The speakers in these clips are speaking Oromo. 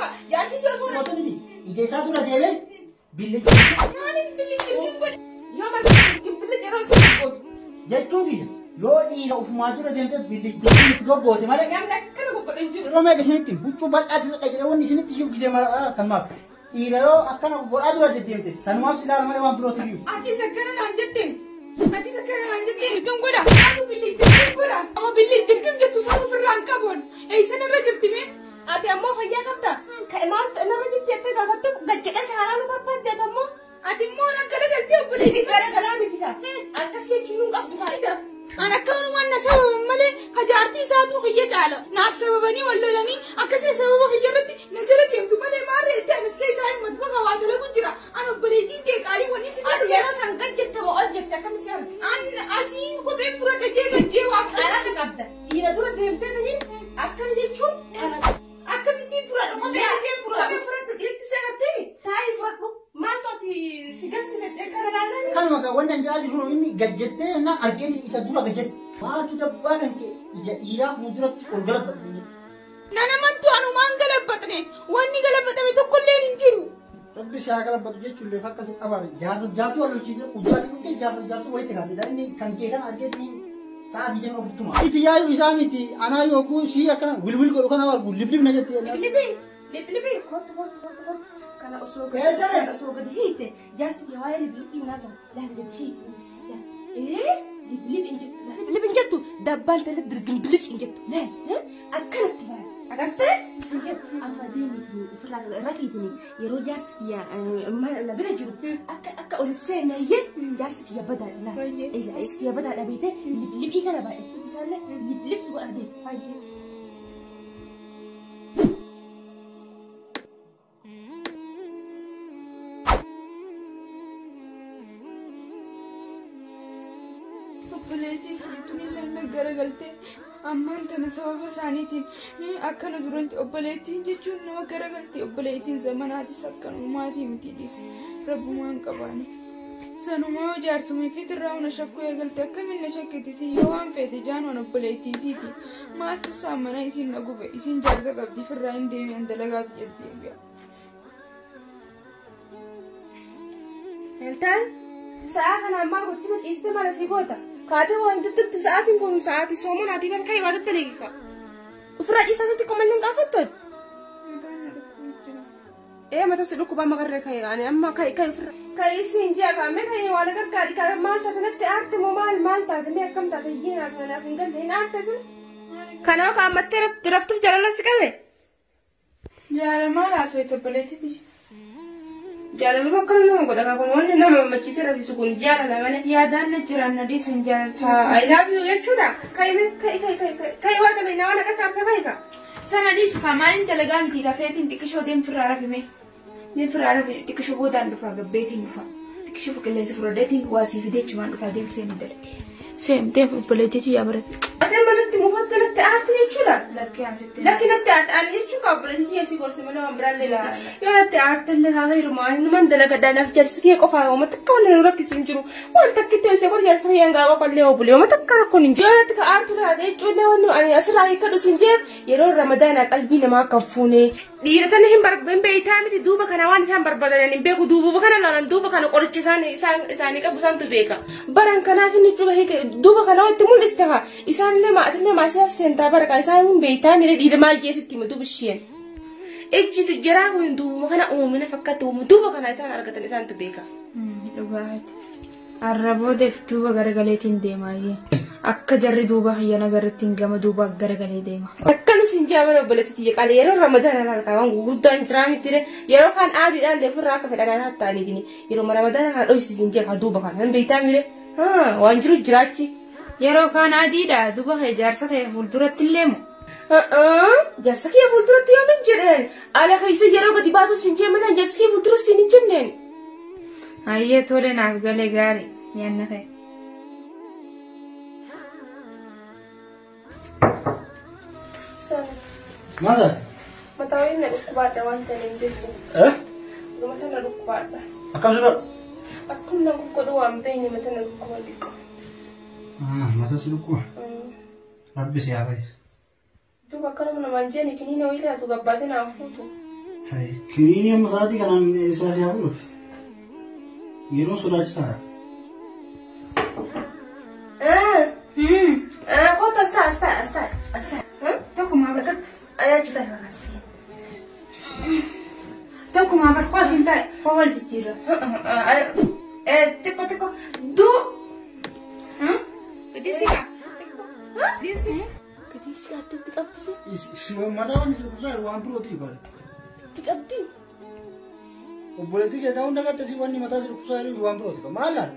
qaba. Jaarsi si osoo Mootu miti. Ija isaa dura deemee billi maaliin billi dirqin godhe? Yoo maal billi yeroo si gootu. Jechuun biyya yoo dhiira ofumaa dura deemtee billi dirqin itti goggoote malee. Namni akkana goggodhe hin jiru. Yeroo meeqa isinitti huccuu bal'aatti dhaqee jedhee wanni isinitti iyyuu gisee mara kan maaf. Dhiira yoo akkana godhaa dura deddeemte sanumaaf si ilaala malee waan birootu iyyuu. Ati sakkana naan jette. Ati sakkana naan jette dirqin godha. Ati billi dirqin godha. Amma billi dirqin jettu sana ofirraa hin qabuun. Eessan irra jirti mee? Ati ammoo fayyaa qabda. Maaltu narra jirti jettee gaafattu gajjedhee si haalaa nu barbaadde ati ammoo. Ati immoo na galagaltee obboleessi garagalaa miti ta'a. Akkas jechuun hin qabdu kaa'ida. An akka wanumaan na sababan malee hajaartii isaatu kiyya caala. Naaf sababanii wal lolanii akkasii sababa kiyya irratti na jala deemtu malee maarree itti anis keessaa hin matu bakka waa dalagu jira. An obboleettiin kee qaalii wanni si Ati yeroo san gad jette moo ol jette akkam si arge? An asii kophee fudhadha jee gad jee waa Qaalata qabda. Dhiira dura deemtee taniin akkana jechuun qaalata. Akkamittiin fudhadha kophee asii fudhadha. Kophee fudhadhu dhiirti si agartee taa'ii fudhadhu. Maaltu ati si garsiise kana laalaa? Kanuma kan wanni an jedhaa jiru inni gajjettee na argee isa dura gajjette. Maatu dabbaa kan kee ija dhiiraa fuulduratti ol galabbate. Nana mantu anumaan galabbatne wanni galabbatame tokkolleen hin jiru. Rabbi si haa galabbatu jechuun illee fakka si qabaare. Jaarsa jaartuu wal lolchiise ujjaati dhufte jaarsa jaartuu walitti kaatee inni kan kee kan argee sa'aa digdama ofittuma. Itti yaayuu isaa miti anaa yogguu sii akkana wilwil godhu kana argu liblib na jette. Liblibii liblibii kottu kottu kottu kottu. Kana osoo gadi Eessa? Kana osoo gadi hiite jaarsi kee waa'ee liblibii naa jiru laala gadi hiite. Ee liblib hin jettu liblib hin jettu dabbaan tele dirgin bilic hin jettu laala akkanatti baala. Agartee? Sin jedhu amma deemiitini ofirraa rafiitini yeroo jaarsi kiyya na bira jiru akka akka ol seenayyee jaarsi kiyya badaadha laala. Jaarsi kiyya badaadha beetee liblibii kana baay'attuu isaallee liblibsu godha deema. Obboleettiin tuni illee garagaltee ammaan tana sababa isaaniitiin akkana duranti obboleettiin jechuun nama garagaltee obboleettiin zamanaatis akkanumaatii miti dhiise rabbumaan qabaani. Sanumaa jaarsumii fi tirraa na shakkuu eegalte akkamiin na shakkiti si yoo waan feete jaan waan obboleettii isiiti. Maaltu isaan mana isin na gube isin jaarsa qabdi firraa hin deebi'an dalagaati jettee bi'a. Eltaan sa'a kana ammaa gorsima ciiste mala si goota. Kaatee waa hin tuttuqtu sa'aatiin kun sa'aatii soomanaatii kan ka'e waa tattalegi ka. Ofirraa ciisaa sitti qomallee hin qaafattu. Mataan na dhukkubaa jira. Ee mata si dhukkuba amma garree ka'e ani amma ka'e ka'e ofirra. Ka'e siin ji'a kaa'ame ka'e waan gargaari ka'e maal taate natti aarte moo maal maal taate mee akkam taate iyyee naaf naaf hin galle hin aarte sin. Kanaaf kaa'ammattee raftuuf jaalala si qabe. Jaalala maal haasawaa obboleettiiti? Jaalaluma akkana nama godha kun wanni nama mammachiisee rafisu kun jaalala malee. Yaadaan na jiraan na dhiisan jaalaltu. I love you jechuudha. Ka'e ka'e ka'e ka'e ka'e waa ta'e nama na qaqqaarsa ka'e ka'a. Sana dhiisi kaa maaliin dalagaa miti rafeetiin xiqqishoo deemfirraa rafime. Deemfirraa rafe xiqqishoo boodaan dhufa gabbeetiin dhufa. Xiqqishoo qilleensa fudhadheetiin waa sii fidee achumaan dhufa deemsee ni dalage. Seem deem obboleettiitii yaa barate. Ati amma natti mufatte natti aarte jechuudha. Lakkee asitti. Lakki natti aarte ani jechuun kaa obboleettii si gorse malee waan biraan illee miti. Yoo natti aarte illee haa heerumaa numan dalagadhaa naaf jaarsi kee qofaa yooma takka wanni nu rakkisu hin jiru. Waan takki ta'e isa godhu jaarsi kee hangaa qollee obbole yooma takka rakkoon hin jiru. Yoo natti ka aartu taate jechuun wanni ani asirraa hiikkadhu sin jeef yeroo ramadaanaa qalbii namaa kan fuune. Dhiira tana hin hin beektaa miti duuba kana waan isaan barbaadan hin beeku duuba kana laalan duuba kana qoricha isaan isaan isaanii qabu isaantu beeka. Baran kanaaf inni cuga hiike duuba kana itti mul'iste haa isaan illee maatillee maasiyaa seentaa baraka isaan hin beektaa mire dhiira maal jeesitti hima duuba isheen. Ijji jaraa kun duuba kana uumina fakkaatu uumu duuba kana isaan argatan isaantu beeka. Dhugaati. Arra boodeef duuba garagaleetiin deemaayyee. Akka jarri duuba hayyana garattiin gama duuba garagalee deema. Akkana sin jaamala obboleettii tiyya qaali yeroo ramadaana laal kaawwan gurguddaan jiraa miti yeroo kaan aadiidhaan illee ofirraa akka fedhan haa ta'aniitiin yeroo ramadaana kana dhoysi sin jeeqa duuba kana hin beektaa mire waan jiru jiraachi. Yeroo kaan adiidha duuba kee jaarsa kee fuulduratti illee moo? Jaarsa kee fuulduratti yoo min jedheen ala keessa yeroo gadi baatu sin jee mana jaarsa kee fuulduratti sin hin jenneen. Hayyee tole naaf galee gaarii nyaanna kee. Maal taate? Mataa wayii na dhukkubaadha waan ta'eef hin beeku. Eh? Mata na dhukkubaadha. Akkam si godhu? Akkam na guggodhu waan beekne mata na dhukkuba xiqqoo. Mata si dhukkuba. Rabbi si haa fayyisu. Duuba akkanuma namaan jeeni kiniina wayii taatu gabbaatee naan fuutu. Kiniinii amma sa'aatii kanaan isaa si hafuuf yeroo sodaachisaadha. Kottu as ta'a as ta'a as ta'a as ta'a. Tokkumaa bakka. Achi ta'a as ta'a. Tokkumaa bakka asiin taa'e koo wal jijjiirra. Xiqqoo xiqqoo duu. Gadi siqa. Gadi siqa. Gadi siqa itti qabdisi. Mataa waan isin kuusaa waan birootii baate. Itti qabdi. Obboleettii kee ta'uun dagatte si wanni mataa si kuusaa jiru waan birooti. Maal laal?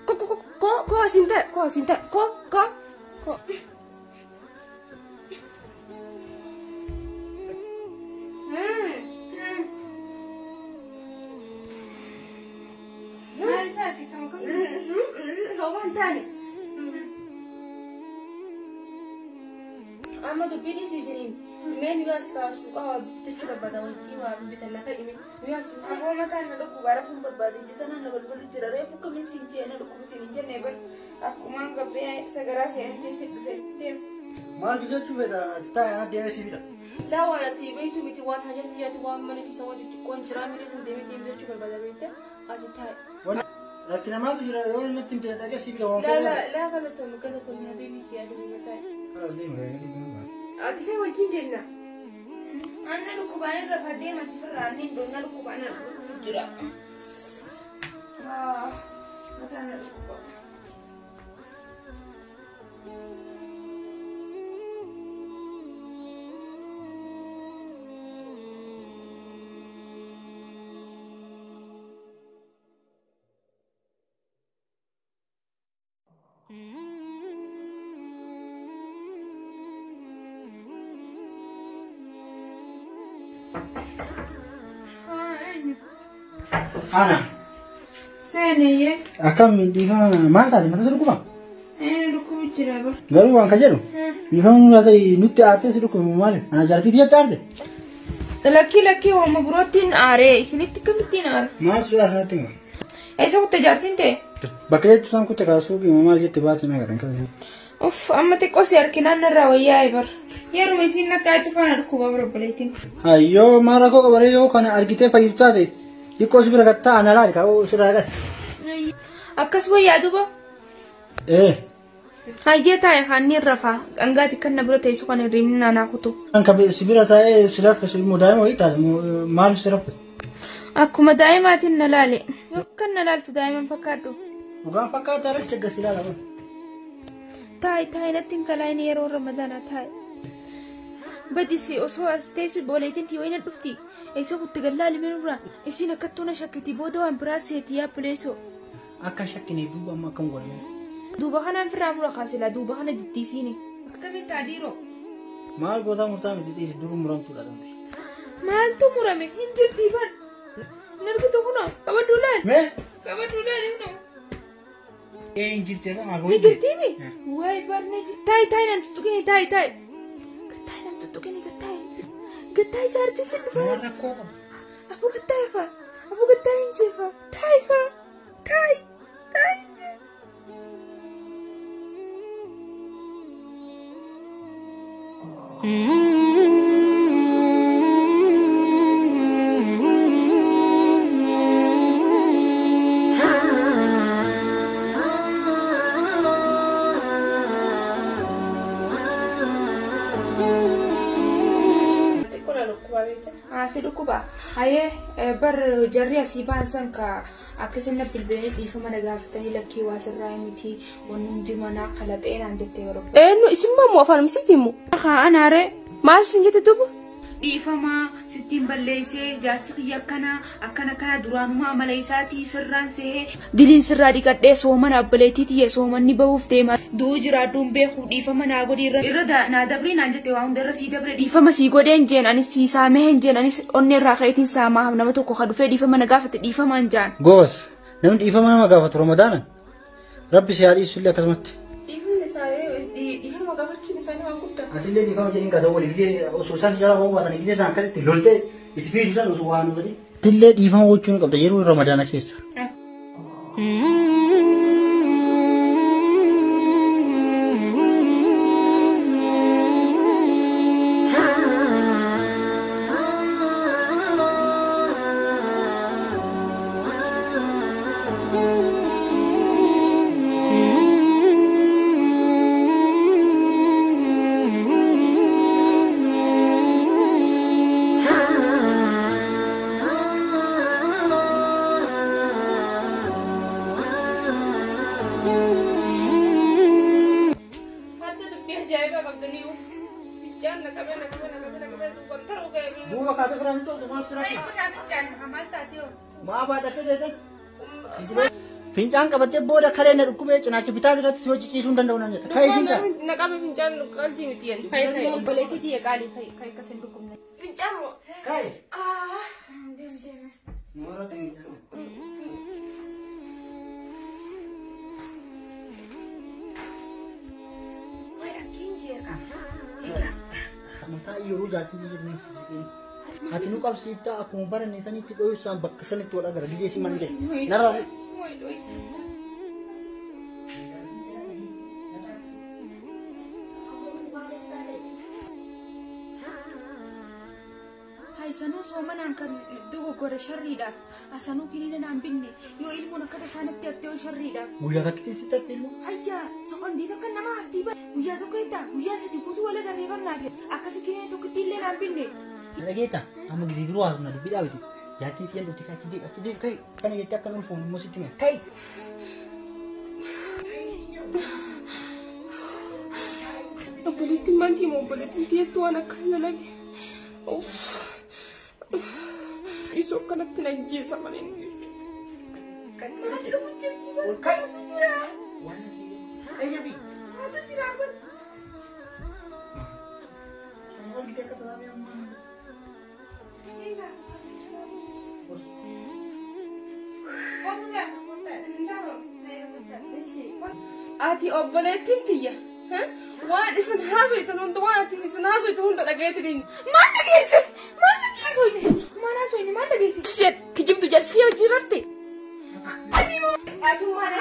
Ko ko ko ko asiin taa'e ko asiin taa'e ko ko ko. Maal isaati kan kun? Waan taane. Amma dubbiin isii jiriin mee nu yaas kaasuu qaba bitachuu barbaada wajjii waa bitanna ta'ime nu yaas aboo mataan na dhukkuba rafuun barbaade jettana na balbalu jira reefu kamiin siin jee na dhukkubu siin hin jenne bar akkumaan gabbee sagaraa seenatee si dhufe deem. Maal bitachuu fedha ati taa'e ana deemee si bita. Laa waan ati beektu miti waan hajatti yaadu waan mana keessa waan xixiqqoon jira miidhee san deemee bitachuu barbaada beekte ati taa'e. Rakkina maaltu jira yoo inni natti himte dhaqee si bita waan Laa fedha. laa laa galatoomii galatoomii habiibii kee habiibii mataa. Kanas deema gaariidha. Ati kan wajjin jenna. Anna dhukkubaan irra fadee mati firraa inni dhonna dhukkubaan na dhukkubu jira. Mataan na dhukkuba. Ana Seeneyyee. akkam dhiifama maal taate mataa si dhukkuba? Dhukkubu jira bar. Garuu waan ka jedhu dhiifama nurraa ta'e nutti aartee si dhukkuba maali? Ana jaartii tiyyatti aarte? Lakkii lakkii uuma biroottiin aaree isinitti kamittiin aara? Maal suuraa sanatti hima? Eessa kutte jaartiin ta'e? Bakka jettu isaan kutte kaasuu maal jette baate na garan kan. Uff amma xiqqoo si harkinaan narraa wayyaa'e bar. Yeruma isiin nakkaa itti faana dhukkuba bara obboleettiin. Hayyoo maal rakkoo qabaree yoo kana argitee fayyiftu taate xiqqoo si bira gattaa ana laali kaa'uu sirraa gad. Akkas wayyaa duuba. Ee. Hayyee taa'e haanni irra faa dhangaati kan na bira teessu kan hirribni naanaa kutu. Kan si bira taa'ee si raffisu immoo daa'ima wayii taate maal si raffisu? Akkuma daa'imaatiin na laale. Kan na laaltu daa'iman fakkaadhu. Dhugaan fakkaata irratti akkas ilaala. Taa'i taa'i natti hin kalaa'in yeroo ramadaanaa taa'i. Badisi osoo as teessu obboleettiin tii wayina dhufti. Eessa kutte gallaa limeen Isiin akkattuu na shakkiti booda waan biraa seeti yaa buleesoo. Akka shakkine duuba amma akkam godhame. Duuba kanaan firraa mura kaasila duuba kana diddiisiini. Akkamiin ta'a dhiiroo? Maal gootaa murtaa miti dhiisi duruu muramtuudha dhamte. Maaltu murame hin jirti bar. Hin argitu kunoo qabaduu laal. Mee? Qabaduu laal kunoo. Ee hin jirti akka Ni jirtiimi? Wayi bar ni jirti. Taa'i taa'i nan tuttuqini taa'i taa'i. Gattaa'i nan tuttuqini gattaa'i. Gattaa'i jaartii si dhufa. Maal rakkoo qaba? Aboo gattaa'i kaa. Aboo gattaa'i hin jeefa. Taa'i kaa. Taa'i. Taa'i hin jeefa. Asi dhukkuba. Hayyee bar jarri asii ba'an san ka akkasin na bilbilanii dhiifama na gaafatanii lakkii waa sirraa miti wanni hundi manaa kalaxee naan jettee yeroo. Eenyu isin maammoo afaan misiiti immoo? Haa anaaree. Maal isin jette duuba? Dhiifama sittiin balleessee jaarsi kiyya akkana akkana akkana duraanuma amala isaatii sirraan sehee diliin sirraa dhiqadhee soomana abbaleetii tiyya soomanni bahuuf deema du'uu jiraadhuun beeku dhiifama naa godhi irra naa dabrii naan jette waa hunda irra sii dabre dhiifama sii godheen jeen anis sii saamee hin jeen anis onnee irraa ka'eetiin saamaa nama tokko ka dhufee dhiifama na gaafate dhiifama hin jaan. Goos namni dhiifama nama gaafatu ramadaana rabbi si haa dhiisu illee akkasumatti. Dhiifamni isaanii dhiifama gaafachuun isaanii waan guddaa. Ati illee dhiifama jedhiin qaata walii gisee osoo isaan jala bahuu baatan gisee isaan akkasitti loltee itti fiidu isaan osoo waan godhe. Ati illee dhiifama gochuu ni qabda yeroo ramadaana keessa. Dubbii ajaa'ibaa qabdanii fincaan na qabee na qabee na qabee na qabee duuban taruu ga'e. Duuba kaatee firaa hin toltu maal siraa? Fincaan maal taatee hoo? Maa baadhattee deete? Fincaan qabattee booda kalee na dhukkubee cinaacha bitaa irratti si hojii ciisuu hin danda'u naan jetta. Ka'ee fincaan. Na qabe fincaan qalbii miti jedhe. Fayi fayi obboleettii tiyya qaalii fayi fayi akkas hin dhukkubne. Fincaan moo? Ka'ee. Deem deem. Moora fincaan. Way akkiin jeera. Egaa. Mataa yeroo jaartiin jedhu siqee. Ati nu qabsiiftaa akkuma baranne sanitti dho'isaan bakka sanitti wal agarra gizee si man jedhe. Narraa Way dho'isa. Haysanuu soomanaan kan dogoggore sharriidhaaf asanuu kiniina naan binne yoo ilmoon akka tasaanatti haftee yoo sharriidhaaf. Guyyaa takkitti sitti hafte ilmoo. Hayyaa sekoondii tokko nama haftii ba guyyaa tokko jettaa guyyaa sadi guutuu wal agarree barnaaf akkasi kiniina tokkotti illee naan binne. Na dhageetta amma gizee biroo haasofna dubbii dhaabiti. Jaartiin xiyyan dhufte achi deebi achi deebi ka'i. Kana jettee akka nu ulfoon immoo sitti hime ka'i. Obboleettiin maantii moo obboleettiin tiyyattu waan akkana dalage. Isoo akkanatti na ajjeesa malee inni dhiisu. Maaltu dhufu jirti Ol ka'i. jira. Eenyufi? Maaltu jira kun? Wal gitee akka tasaa amma. Egaa. Ati obboleettiin tiyya waan isin haasoytan hunda waan ati isin haasoytan hunda dhagayeetiin. Maal dhageesse? Maal dhageesse? Maal haasofne? Maal dhageesse? Kijibtu jarsii hojii rafte. Ati maal? Ati maal?